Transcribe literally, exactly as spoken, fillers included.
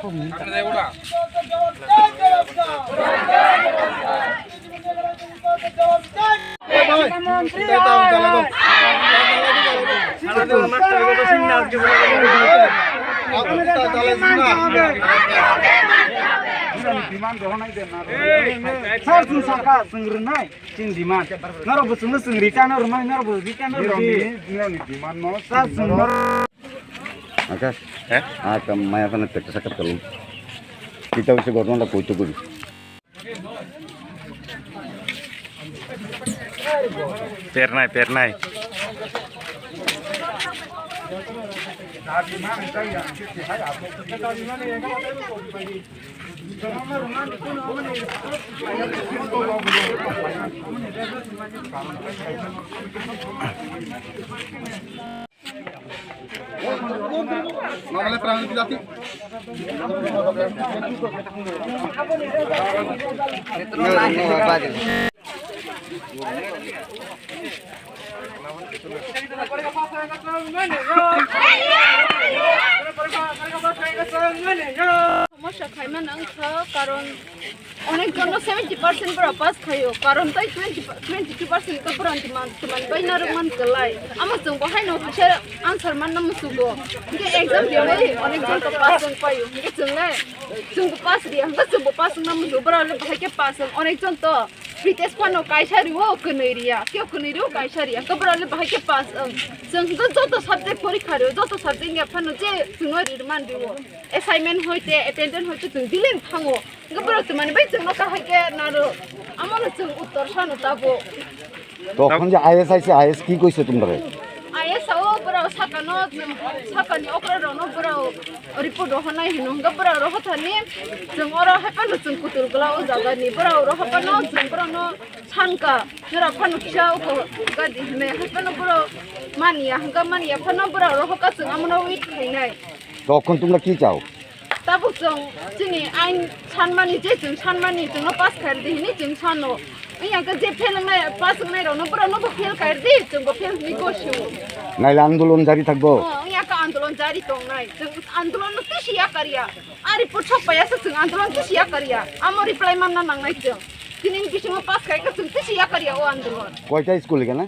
Sir, chwng sakha, chwng rwnai, chini demand. Norok bo chwngno chwng return rwnai, norok bo return rwnai. Sir, chwng norok. Oke. Eh? Ah, kam maya kana pekta sakha tolong. Kita bisa gotong la kuitu kudu. Pernai, pernai. Somosya khaimani wngkha, karon onek jono seventy percent borok pass khaio, karon tei twenty, twenty two percent khe borok demand, demand bai narwk man kwlai. Amo chwng bo haino kisa answer manna musugo. Hwnkhe exam rwui onek jon to pass wng paio. Hwnkhe chwng le, chwng bo pass riya, hwnkhe chwng bo pass wngna musugo. Borok le bahai khe pass wng, onek jon to pre test phano kaisa rwo, kwnwi riya, khe kwnwi rwo kaisa riya. Hwnkhe borok le bahai khe pass wng. Chwng hwnkhe joto subject porikha rwo, joto subject ya phano je chwngno rirwman rwo. Assignment hoite, attendance hoite chwng delay thango. Hwnkhe borok twmani bai chwngno kahai khe naro. Amono chwng uttor sano tabuk. তখন যে আইএস আইছে, আইএস কি কইছে তোমরা? আইএস আও borok sakano, sakani okra rokno borok report rohornai hino. Hwnkhe borok rohorthani chwng oro hai phano chwng kutul glao o jagani. Borok rohor phano chwng borokno sankha, norok phano kisa oko gadi hinwi hai phano borok maniya. Hwnkhe maniya phano borok rohorkha chwng amono wait khainai. তখন তোমরা কি চাও? Tabuk chwng chini ain sanmani, je chwng sanmani, chwngno pass khairdi hini chwng sano. Wngya khe je fail wngnai, pass wngnai rokno, borokno bo fail khairdi, chwngbo fail hini gosio. নাইলে আন্দোলন জারি থাকবো। Oh, wngya khe andolon jari tongnai. Chwng andolonno tisi yakarya. Ari puthok payasa chwng andolon tisi yakarya. Amo reply manna nangnai chwng. Chini bisingo pass khaikhe chwng tisi yakarya o andolon. কয়টা স্কুল এখানে?